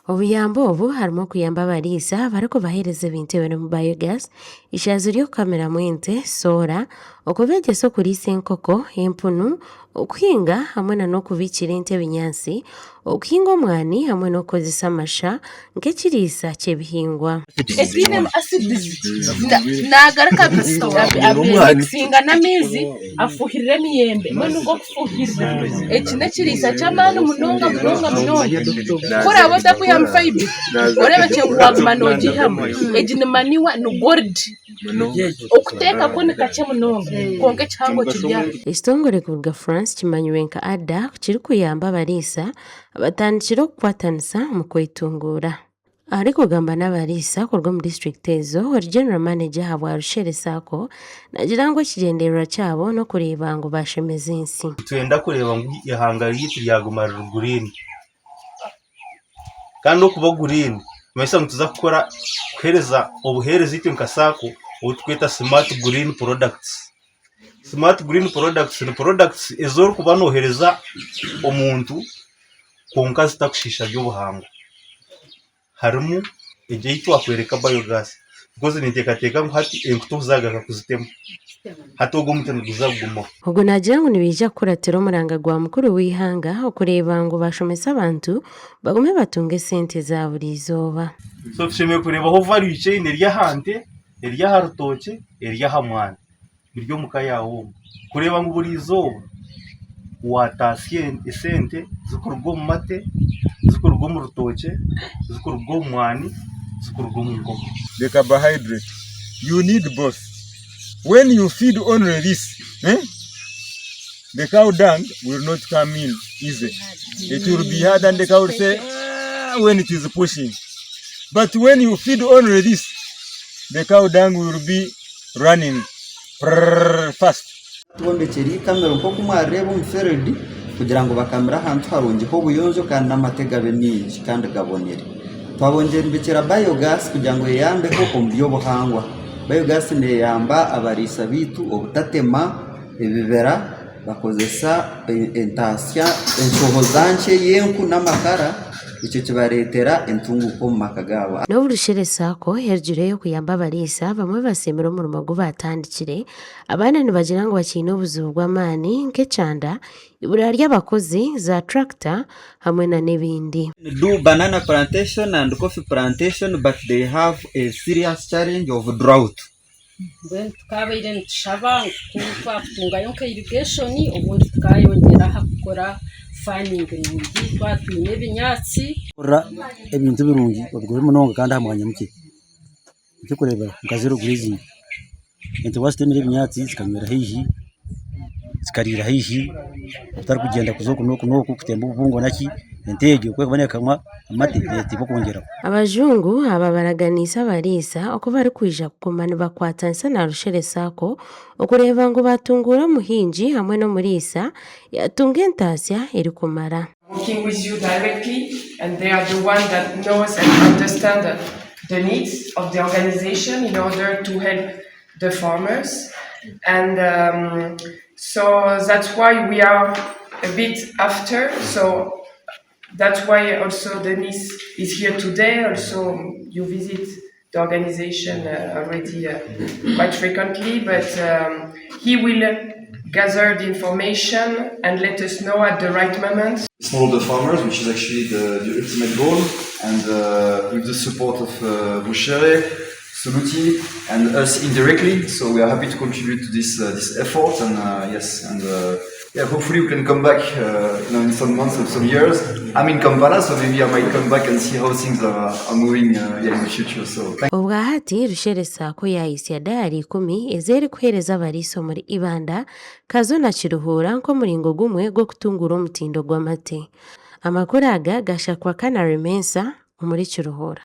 Obuyambi obu harimu okuyamba abariisa barikubaheereza ebintu ebirimu biogas, eishaazi ry'okukamiramu ente, soora, okubeegyesa okuriisa enkoko, empunu, okuhinga hamwe nana okubiikira ente ebinyaatsi, okuhinga omwani hamwe n'okukozesa amasha nk'ekiriisa ky'ebihingwa. Etainemu acids nagaruka abimikisinga n'amaizi afuhirira emiyembe mbwenu nk'okufuhirira eki n'ekiriisa ky'amaani munonga munonga munonga ku oraabe otarikwihamu fayiba oreebekye ngu waaguma noogiihamu egi ni manure ni gold okuteekako ni kakye munonga kwonka ekihango kiri aha. Ekitongore kuruga France kimanyirwe nka ADA kirikuyamba abariisa abatandikire okukwatanisa omu kwetunguura. Arikugamba n'abariisa kuruga omu disiturikiti ezo, ori General Manager ahabwa Rushere Sacco naagira ngu ekigyendererwa kyabo n'okureeba ngu baashemeza ensi. Nitwenda kureeba ngu eihanga ryaitu ryaguma riri guriini kandi okuba guriini nikimanyisa ngu nituza kukora kuheereza obuheereza itwe nka saako obu turikweta simaati guriini porodakiti. Simaati guriini porodakiti ni porodakiti ezi orikuba nooheereza omuntu kwonka zitakushiisha by'obuhangwa. Harimu egyo ei twakworeka bayogaasi because ninteekateeka ngu hati enku tokuzagaruka kuzitema, hati ogwo omuti niguza kugumaho. Ogu naagira ngu nibaija kukuratira omuranga gwa mukuru w'eihanga okureeba ngu bashomesa abantu bagume batunge esente za buri izooba. So tushemereire kureebaho value chain eri aha nte, eri aha rutookye, eri aha mwani. Biri omu ka yaawe omwo. Kureeba ngu buri izooba waataasya esente zirikuruga omu mate, zirikuruga omu rutookye, zirikuruga omu mwani, zirikuruga omu nkoko. The carbohydrate you need both when you feed only this eh, the cow dung will not come in easy it will be hard and the cow will say ah, when it is pushing but when you feed only this the cow dung will be running prrrr fast. Twombekyere eikamiro nk'oku mwarireeba omu field kugira ngu bakamire ahantu harungi h'obuyonjo kandi n'amate gabe maingi kandi gabonire. Twabombekyera biogas kugira ngu eyambeho omu by'obuhangwa. Biogas neeyamba abariisa baitu obutatema ebibira bakozesa entaasya enshohoza nkye y'enku n'amakara ekyo kibareetera entunguuka omu maka gaabo. N'obu Rushere Sacco erugireyo kuyamba abariisa, bamwe basiimire omurimo ogu baatandikire. Abandi nibagira ngu bakiine obuzibu bw'amaani nk'ekyanda, ibura ry'abakozi, za turakita hamwe n'ebindi. Do banana plantation and coffee plantation but they have a serious challenge of drought. Mbwenu tukabaire nitushaba ngu ku twakutungayo nka irrigation obundi tukayongyera aha kukora farming nungi twaba twine ebinyaatsi. Kurora ebintu birungi obigure munonga kandi aha mwanya mukye. Eky'okureeberaho nka zero grazing, ente wazitemera ebinyaatsi zikanywera haihi, zikariira haihi otarikugyenda kuza oku n'oku n'oku kutemba obubungo naki, ente egyo ku erikuba neekamwa amate neetiiba okwongyeraho. Abajungu aba baraganiise abariisa oku barikwija kuguma nibakwatanisa na Rushere Sacco okureeba ngu batunguura omuhingi hamwe n'omuriisa yatunga entaasya erikumara. Working with you directly and they are the one that knows and understand the needs of the organization in order to help the farmers and um, so that's why we are a bit after so that's why also Denis is here today also you visit the organization uh, already uh, quite frequently but um, he will gather the information and let us know at the right moment Smallholder farmers, which is actually the, the ultimate goal, and uh, with the support of uh, Rushere, Soluti, and us indirectly. So we are happy to contribute to this uh, this effort, and uh, yes, and uh, yeah, hopefully we can come back uh, you know, in some months or some years. I'm in Kampala, so maybe I might come back and see how things are, are moving uh, yeah, in the future. So thank Obwahati Rushere Sacco yaahitsya daari ikumi ezi erikuheereza abariisa omuri Ibanda, Kazo na Kiruhura nk'omuringo gumwe gw'okutunguura omutindo gw'amate. Amakuru aga gashakwa Canary Mensah omuri Kiruhura.